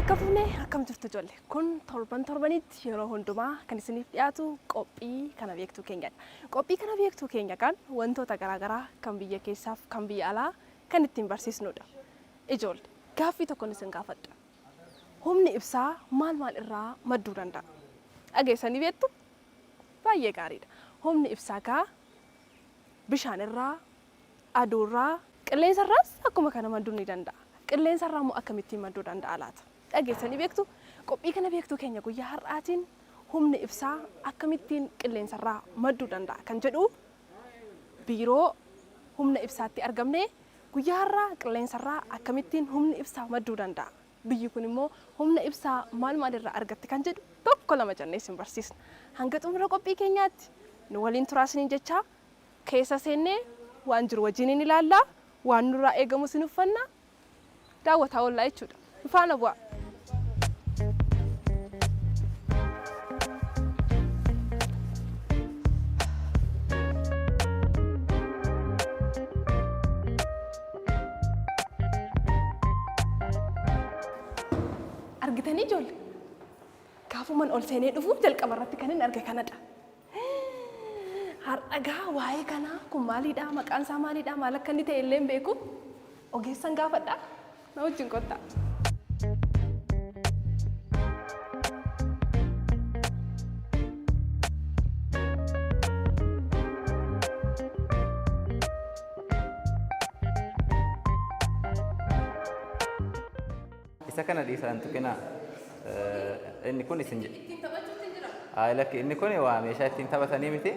Harka fuunee akkam jirtu ijoollee? Kun torban torbanitti yeroo hundumaa kan isiniif dhiyaatu qophii kana beektuu keenyadha. Qophii kana beektuu keenya kan wantoota garaagaraa kan biyya keessaaf kan biyya alaa kan ittiin barsiisnudha. Ijoolle, gaaffii tokkon isin gaafadha. Humni ibsaa maal maal irraa madduu danda'a? Dhageessanii beektu? Baay'ee gaariidha. Humni ibsaa gaa bishaan irraa, aduu irraa, qilleensa irraas akkuma kana madduu ni danda'a. Qilleensa irraa immoo akkamittiin madduu danda'a laata? Dhageessanii beektu? Qophii kana beektuu keenya guyyaa har'aatiin humni ibsaa akkamittiin qilleensa irraa madduu danda'a kan jedhu biiroo humna ibsaatti argamnee guyyaa har'aa qilleensa irraa akkamittiin humni ibsaa madduu danda'a? Biyyi kun immoo humna ibsaa maal maal irraa argatti kan jedhu tokko lama jennee isin barsiisna. Hanga xumura qophii keenyaatti nu waliin turaa isiniin jechaa keessa seennee waan jiru wajjiniin ilaalla, waan nurraa eegamu isin uffanna, daawwataa oollaa jechuudha. Nu faana bu'aa. Argitanii ijoollee? Gaafuman ol seenee dhufu jalqaba irratti kan hin arge kanadha. Har'a gaa waa'ee kanaa kun maalidha? Maqaan isaa maalidha? Maal akka inni ta'e illee hin beeku. Ogeessan gaafadha. Na wajjin kottaa. Isa kana dhiisaa hin tuqinaa. Inni kun isin Ittiin taphachuutti hin jira. Ayi lakki inni kun waa meeshaa ittiin taphatanii miti.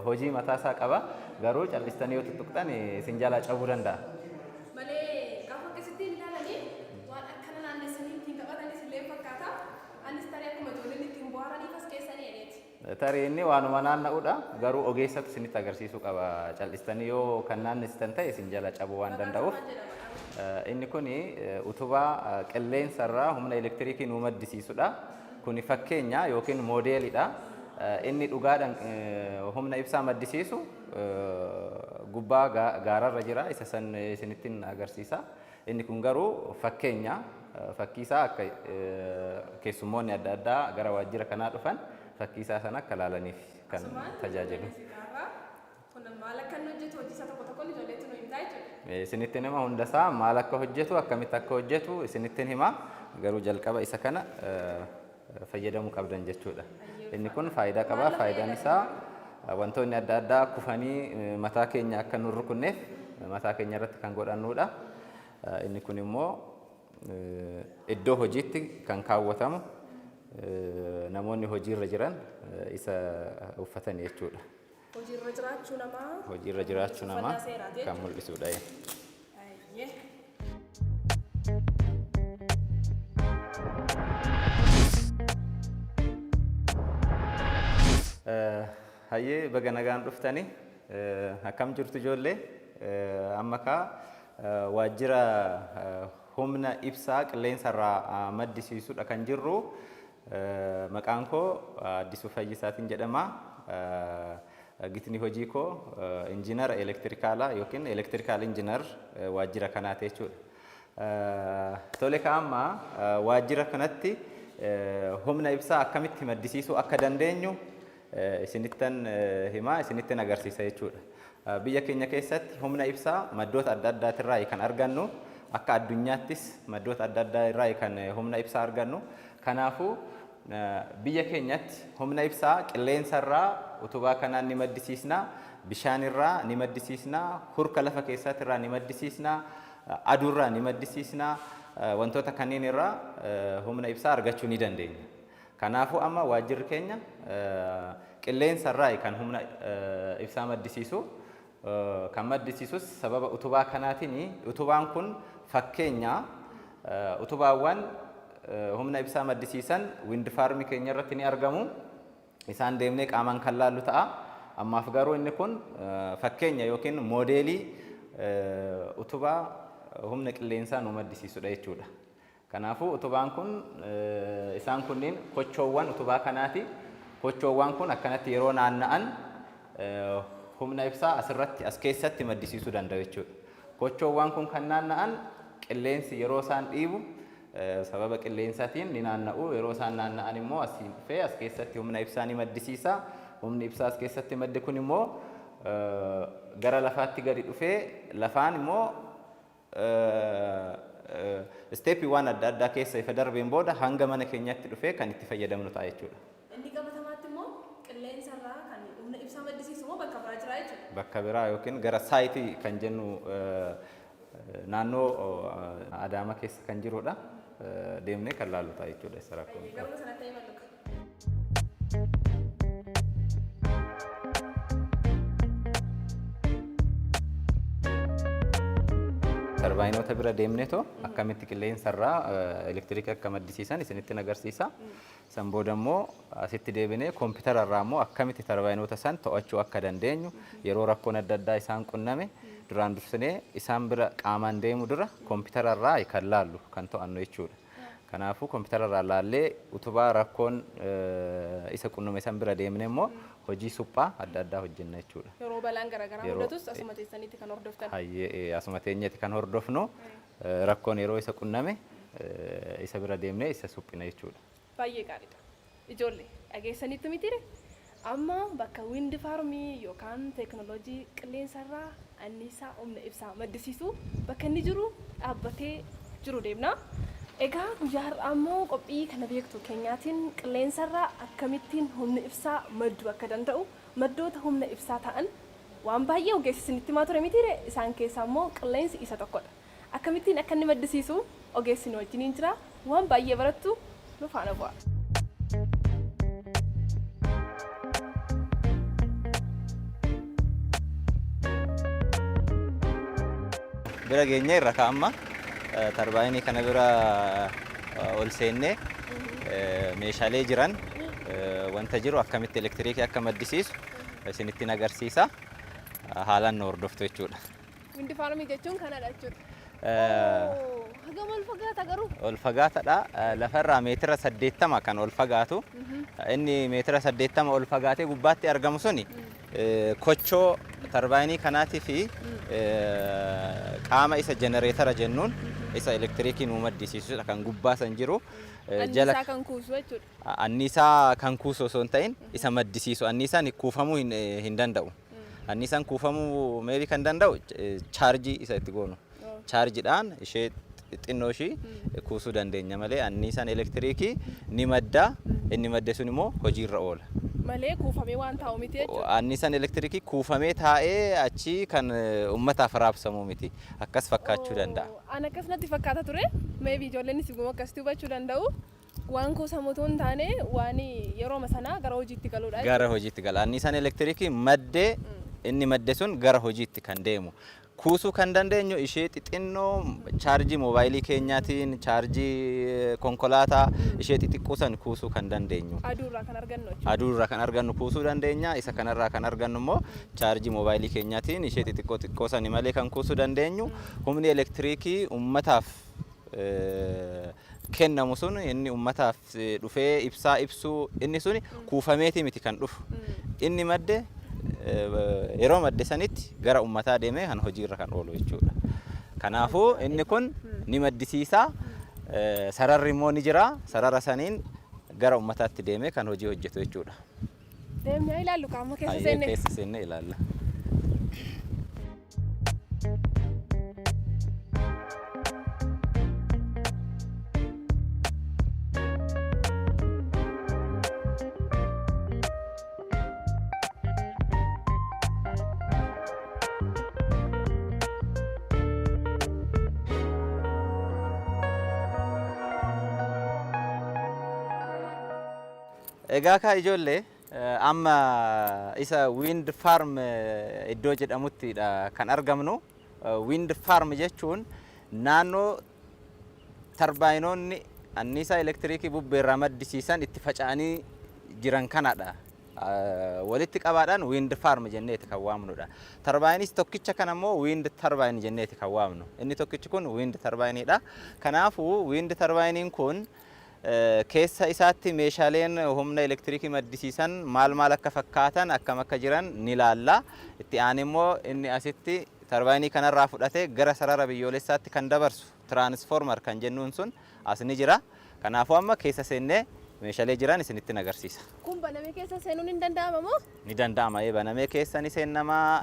Hojii mataa isaa qaba. Garuu callistanii yoo tuttuqxan isin jalaa cabuu danda'a. Malee gaafa akkasittiin ilaalanii waan akkana naannessanii ittiin taphatanis illee fakkaata. Anis tarii akkuma ijoolleen ittiin bohaaraniif as keessanii jedheeti. Tarii inni waanuma naanna'udha. Garuu ogeessatu isinitti agarsiisuu qaba. Callistanii yoo kan naannessitan ta'e isin jala cabuu waan danda'uuf. Inni kun utubaa qilleensa irraa humna elektiriikii nuu maddisiisudha. Kuni fakkeenya yookiin moodeelidha. Inni dhugaadhaan humna ibsaa maddisiisu gubbaa gaararra jira. Isa san isinittin agarsiisa. Inni kun garuu fakkeenya. Fakkii isaa akka keessummoonni adda addaa gara waajjira kanaa dhufan fakkii isaa sana akka ilaalaniif kan tajaajilu. Kun maal akka inni hojjetu hojii isaa tokko tokkoon ijoolleetti nu himtaa jechuudha. Isinittin hima hundasaa maal akka hojjetu akkamitti akka hojjetu isinittin hima garuu jalqaba isa kana fayyadamuu qabdan jechuudha. Inni kun faayidaa qaba. Faayidaan isaa wantoonni adda addaa kufanii mataa keenya akka nu rukunneef mataa keenya irratti kan godhannudha. Inni kun immoo iddoo hojiitti kan kaawwatamu namoonni hojiirra jiran isa uffatan jechuudha. Hojiirra jiraachuu namaa. Hojiirra jiraachuu namaa Uffannaa seeraati kan jechuudha. mul'isudha. Ayyee. Hayyee baga nagaan dhuftani. Akkam jirtu ijoollee? Amma kaa waajjira humna ibsaa qilleensa irraa maddisiisudha kan jirru. Maqaan koo Addisuu Fayyisaatiin jedhama. Gitni hojii koo injiinara elektirikaalaa yookiin elektirikaal injiinar waajjira kanaati jechuudha. Tole kaa amma waajjira kanatti humna ibsaa akkamitti maddisiisuu akka dandeenyu isinittan hima, isinittin agarsiisa jechuudha. Biyya keenya keessatti humna ibsaa maddoota adda addaatirraa kan argannu, akka addunyaattis maddoota adda addaa irraa kan humna ibsaa argannu. Kanaafuu biyya keenyatti humna ibsaa qilleensa irraa utubaa kanaan ni maddisiisna, bishaan irraa ni maddisiisna, hurka lafa keessaati irraa ni maddisiisna, aduu irraa ni maddisiisna, wantoota kanneen irraa humna ibsaa argachuu ni dandeenya. Kanaafuu amma waajjirri keenya qilleensa irraa kan humna ibsaa maddisiisu. Kan maddisiisus sababa utubaa kanaatiin. Utubaan kun fakkeenya utubaawwan humna ibsaa maddisiisan wind farm keenya irratti ni argamu. Isaan deemnee qaamaan kan laallu ta'a. Ammaaf garuu inni kun fakkeenya yookiin moodeelii utubaa humna qilleensaa nu maddisiisudha jechuudha. Kanaafuu utubaan kun isaan kunniin kochoowwan utubaa kanaati. Kochoowwan kun akkanatti yeroo naanna'an humna ibsaa asirratti as keessatti maddisiisuu danda'u jechuudha. Kochoowwan kun kan naanna'an qilleensi yeroo isaan dhiibu Sababa qilleensaatiin ni naanna'u. Yeroo isaan naanna'an immoo asiin dhufee as keessatti humna ibsaa ni maddisiisa. Humni ibsaa as keessatti madde kun immoo gara lafaatti gadi dhufee, lafaan immoo stepiiwwan adda addaa keessa ifa darbeen booda hanga mana keenyatti dhufee kan itti fayyadamnu ta'a jechuudha. Inni qabatamaatti immoo qilleensarraa kan humna ibsaa maddisiisu immoo bakka biraa jira jechuudha. Bakka biraa yookiin gara site kan jennu, naannoo Adaama keessa kan jirudha. Deemnee kan laallu ta'a jechuudha isa rakkoo. Garuma sanatti imallu. Tarbaayinoota bira deemneetoo akkamitti qilleensarraa elektiriikii akka maddisiisan isinitti agarsiisa. San booda immoo asitti deebinee koompitara irraa immoo akkamitti tarbaayinoota san to'achuu akka dandeenyu, yeroo rakkoon adda addaa isaan qunname duraan dursinee isaan bira qaamaan deemu dura koompitara irraa kan laallu, kan to'annu jechuudha. Kanaafuu koompitara irraa laallee utubaa rakkoon isa qunname san bira deemnee immoo hojii suphaa adda addaa hojjenna jechuudha. Yeroo balaan garaagaraa mudatus asuma teessaniitti kan hordoftan. Hayyee, asuma teenyeeti kan hordofnu. Rakkoon yeroo isa qunname isa bira deemnee isa suphina jechuudha. Baay'ee gaariidha. Ijoollee, dhageessaniitu mitiire? Amma bakka wind farmii yookaan teekinooloojii qilleensarraa anniisaa humna ibsaa maddisiisu bakka inni jiru dhaabbatee jiru deemna. Egaa guyyaa har'aa immoo qophii kana beektu keenyaatiin qilleensarraa akkamittiin humni ibsaa madduu akka danda'u, maddoota humna ibsaa ta'an waan baay'ee ogeessi isinitti himaa ture mitiire? Isaan keessaa immoo qilleensi isa tokkodha. Akkamittiin akka inni maddisiisu ogeessi nu wajjiniin jira. Waan baay'ee barattu, nu faana bu'a. Bira geenyee irra kaa'amma. Tarbaayinii kana bira ol seennee meeshaalee jiran, wanta jiru, akkamitti elektiriikii akka maddisiisu isinitti agarsiisa. Haalaan nu hordoftu jechuudha. Wind farmii jechuun kanadha jechuudha. Hagam ol fagaata garuu? Ol fagaatadha. Lafarraa meetira 80 kan ol fagaatu. Inni meetira 80 ol fagaatee gubbaatti argamu suni kochoo tarbaayinii kanaatii fi qaama isa jenereetara jennuun isa elektiriikii nuu maddisiisudha kan gubbaa san jiru. Jala Anniisaa kan kuusu jechuudha. Anniisaa kan kuusu osoo hin ta'in isa maddisiisu. Anniisaan kuufamuu hin danda'u. Anniisaan kuufamuu maybe kan danda'u chaarjii isa itti goonu. Chaarjiidhaan ishee xinnoo ishii kuusuu dandeenya malee anniisaan elektiriikii ni madda, inni madde sun immoo hojiirra oola. Malee kuufamee waan taa'u miti jechuudha. Anniisaan elektiriikii kuufamee taa'ee achii kan uummataaf raabsamu miti. Akkas fakkaachuu danda'a. An akkas natti fakkaata ture. Maybe ijoolleen immoo akkasitti hubachuu danda'u. Waan kuusamu otoo hin taane waan yerooma sanaa gara hojiitti galuudha. Gara hojiitti gala. Anniisaan elektiriikii maddee, inni madde sun gara hojiitti kan deemu. Kuusuu kan dandeenyu ishee xixinnoo chaarjii moobaayilii keenyaatiin, chaarjii konkolaataa ishee xixiqqoo san kuusuu kan dandeenyu. Aduurraa kan argannu jechuudha. Aduurraa kan argannu kuusuu dandeenya. Isa kanarraa kan argannu immoo chaarjii moobaayilii keenyaatiin ishee xixiqqoo xiqqoo sani malee kan kuusuu dandeenyu, humni elektiriikii ummataaf kennamu sun, inni ummataaf dhufee ibsaa ibsuu, inni sun kuufameeti miti kan dhufu. Inni madde yeroo madde sanitti gara ummataa deemee kan hojiirra kan oolu jechuudha. Kanaafuu inni kun ni maddisiisa. Sararri immoo ni jira. Sarara saniin gara ummataatti deemee kan hojii hojjetu jechuudha. Deemnee ilaallu qaama keessa seenne. Keessa seennee ilaalla. Egaa kaa ijoollee, amma isa wind farm iddoo jedhamuttidha kan argamnu. Wind farm jechuun naannoo tarbaayinoonni anniisaa elektiriikii bubbeerraa maddisiisan itti faca'anii jiran kanadha. Walitti qabaadhaan wind farm jenneeti kan waamnudha. Tarbaayinis tokkicha kana immoo wind turbine jenneeti kan waamnu. Inni tokkichi kun wind turbineiidha. Kanaafuu wind turbineiin kun keessa isaatti meeshaaleen humna elektiriikii maddisiisan maal maal akka fakkaatan, akkam akka jiran ni laalla. Itti aanee immoo inni asitti tarbaayinii kanarraa fudhatee gara sarara biyyoolessaatti kan dabarsu transformer kan jennuun sun as ni jira. Kanaafuu amma keessa seennee meeshaalee jiran isinitti agarsiisa. Kun banamee keessa seenuun hin danda'ama moo? Ni danda'ama, banamee keessa ni seennamaa,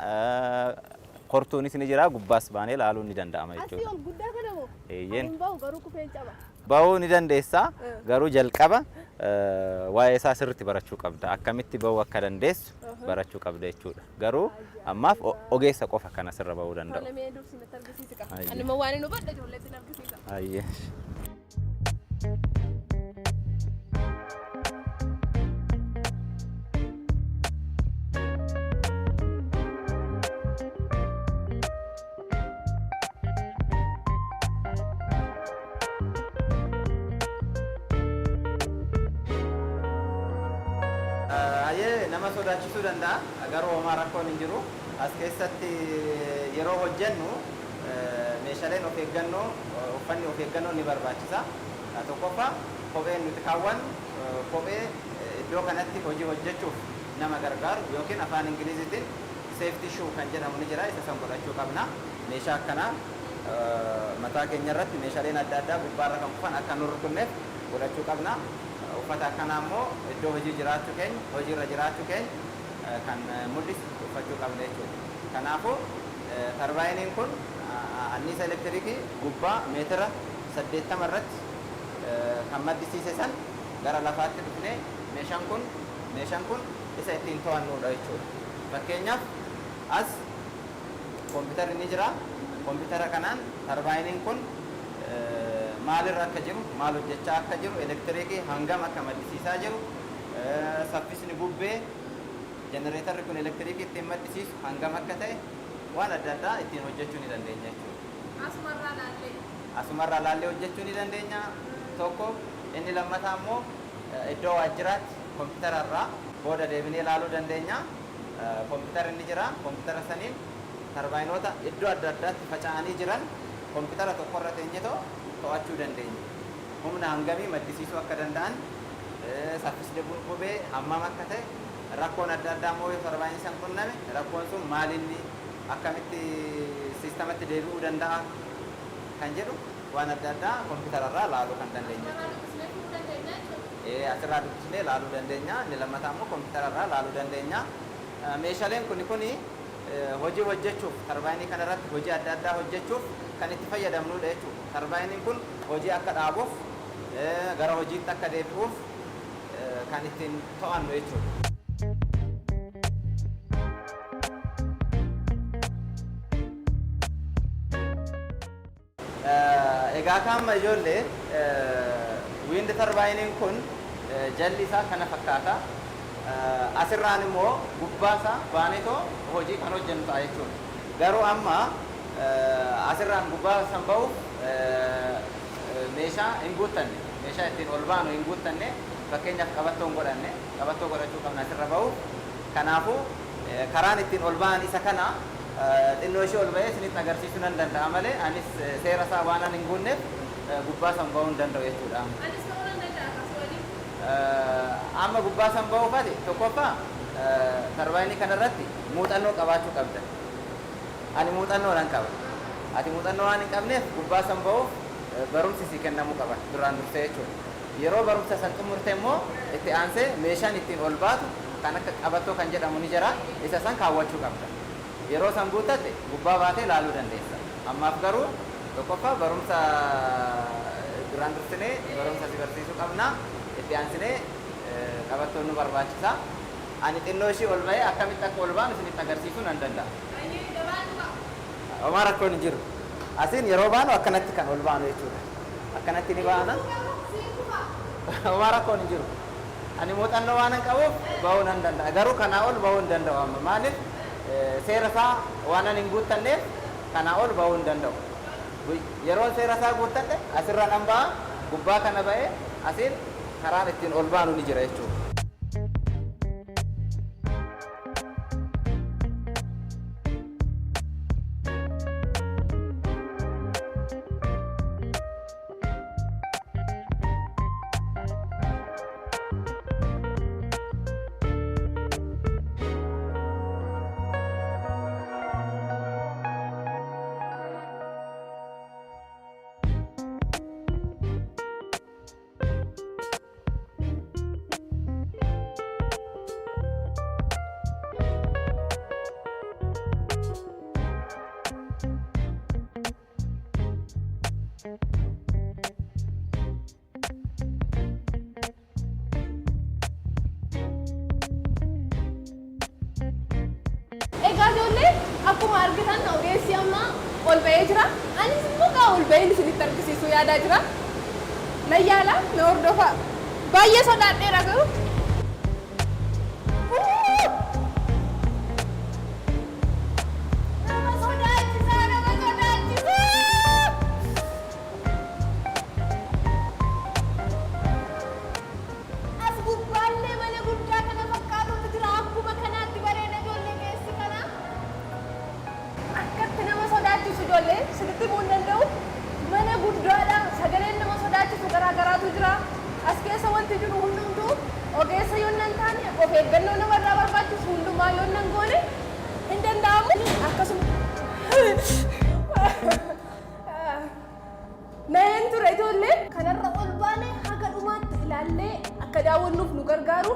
kortuunis ni jira, gubbaas baanee ilaaluun ni danda'ama Asii jechuudha. ol guddaa kana moo? Eeyyeen. Ani hin bahu garuu kufeen caba. Bahuu ni dandeessa, garuu jalqaba waa'ee isaa sirriitti barachuu qabda. Akkamitti bahuu akka dandeessu barachuu qabda jechuudha. Garuu ammaaf ogeessa qofa kana sirra bahuu danda'u. Tola, mee dursi natti argisiisi qaba. Ayyee. Ani immoo waan hin hubadhe ijoolleetti hin argisiisa. Ayyee. Ayyee, nama sodaachisuu danda'a, garuu homaa rakkoon hin jiru. As keessatti yeroo hojjennu meeshaaleen of eeggannoo, uffanni of eeggannoo ni barbaachisa. Tokkoffaa, kopheen nuti kaawwannu kophee iddoo kanatti hojii hojjechuuf nama gargaaru yookiin afaan Ingiliziitiin safety shoe kan jedhamu ni jira, isa san godhachuu qabna. Meeshaa akkanaa mataa keenya irratti meeshaaleen adda addaa gubbaarra kan kufan akka nu rukunneef godhachuu qabna. Uffata akkanaa immoo iddoo hojii jiraachuu keenya, hojiirra jiraachuu keenya kan mul'isu uffachuu qabna jechuudha. Kanaafuu tarbaayiniin kun anniisa elektiriikii gubbaa meetira 80 irratti kan maddisiise san gara lafaatti dhufnee meeshaan kun isa ittiin to'annudha jechuudha. Fakkeenyaaf, as kompiitarri ni jira. Kompiitara kanaan tarbaayiniin kun maalirra akka jiru, maal hojjechaa akka jiru, elektiriikii hangam akka maddisiisaa jiru, saffisni bubbee jenereetarri kun elektiriikii ittiin maddisiisu hangam akka ta'e, waan adda addaa ittiin hojjechuu ni dandeenya jechuudha. Asumarraa laallee. Asumarraa laallee hojjechuu ni dandeenya. Tokko inni lammataa immoo iddoo waajjiraatti kompiitararraa booda deebinee ilaaluu dandeenya. Kompiitarri ni jira. Kompiitara saniin tarbaayinoota iddoo adda addaatti faca'anii jiran kompiitara tokkorra teenyetoo to'achuu dandeenya. Humna hangamii maddisiisuu akka danda'an, saffisni bubee hammam akka ta'e, rakkoon adda addaa immoo yoo tarbaayinii san qunname rakkoon sun maalinni, akkamitti siistamatti deebi'uu danda'a kan jedhu waan adda addaa kompiitararraa laaluu kan dandeenya jechuudha. Asirraa dubbisnee laaluu dandeenya. Inni lammataa immoo kompiitararraa laaluu dandeenya. Meeshaaleen kuni hojii hojjechuuf, tarbaayinii kanarratti hojii adda addaa hojjechuuf kan itti fayyadamnudha jechuudha. Tarbaayiniin kun hojii akka dhaabuuf, gara hojiitti akka deebi'uuf kan ittiin to'annu jechuudha. Egaa kaamma ijoollee, wind tarbaayiniin kun jalli isaa kana fakkaata. Asirraan immoo gubbaa isaa baanetoo hojii kan hojjennu ta'a jechuudha. Garuu amma asirraan gubbaa san ba'uuf meeshaa hin guuttanne, meeshaa ittiin ol baanu hin guuttanne. Fakkeenyaaf, qabattoo hin godhanne, qabattoo godhachuu qabna asirra ba'uuf. Kanaafuu karaan ittiin ol ba'an isa kana. Xinnoo ishee ol ba'ee isinitti agarsiisuu nan danda'a malee anis seera isaa waan hin guunneef gubbaa san ba'uu hin danda'u jechuudha. Anis ta'uu nan danda'a akkasuma. Amma gubbaa san ba'uuf ati tokkoffaa tarbaayinii kanarratti muuxannoo qabaachuu qabda. Ani muuxannoo nan qaba. Ati muuxannoo waan hin qabneef gubbaa san ba'uuf barumsi si kennamuu qaba duraan dursee jechuudha. Yeroo barumsa san xumurte immoo itti aansee meeshaan ittiin ol baatu kan akka qabattoo kan jedhamu ni jira. Isa san kaawwachuu qabda. Yeroo san guuttatte gubbaa baatee laaluu dandeessa. Ammaaf garuu tokkoffaa barumsa duraan dursinee barumsa si barsiisuu qabna. Itti aansinee qabattoon nu barbaachisa. Ani xinnoo ishii ol ba'ee akkamitti akka ol baanu isinitti agarsiisuu nan danda'a. Homaa rakkoon hin jiru. Asiin yeroo baanu akkanatti kan ol baanu jechuudha. Akkanatti ni baana. Homaa rakkoon hin jiru. Ani muuxannoo waan hin qabuuf ba'uu nan danda'a. Garuu kanaa ol ba'uu hin danda'u amma. Maaliif, seera isaa waan ani hin guuttanneef kanaa ol ba'uu hin danda'u. Yeroon seera isaa guuttadhe asirra nan ba'a. Gubbaa kana ba'ee asiin karaan ittiin ol baanu ni jira jechuudha. Akkuma argitan ogeessi amma ol ba'ee jira. Anis immoo gaa ol ba'een isinitti argisiisuu yaadaa jira. Na yaala, na hordofaa. Baay'ee sodaadheera garuu. Nama sodaachisaa, nama sodaachisaa! As gubbaallee mana guddaa kana fakkaatutu jira. Akkuma kanaatti bareeda ijoollee keessi kana. Akkatti nama sodaachisu ijoollee sirriitti himuu hin danda'u. Mana guddaadha. Sagaleen nama sodaachisu garaa garaatu jira. As keessa wanti jiru hundumtuu ogeessa yoo nan taane, of eeggannoo namarraa barbaachisu hundumaa yoo nan goone hin danda'amu. Akkasuma na'een ture ijoollee. Kanarra ol baane haga dhumaatti ilaallee akka daawwannuuf nu gargaaru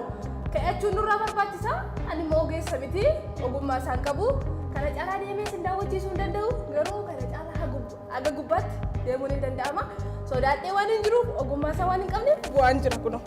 ka'achuun nurraa barbaachisa. Ani immoo ogeessa miti, ogummaa isaan qabu. Kana caalaa deemee isin daawwachiisuu hin danda'u. Garuu kana caalaa haga gubbaatti deemuun hin danda'ama. Sodaadhee waan hin jiruuf, ogummaa isaa waan hin qabneef bu'aan jira kunoo.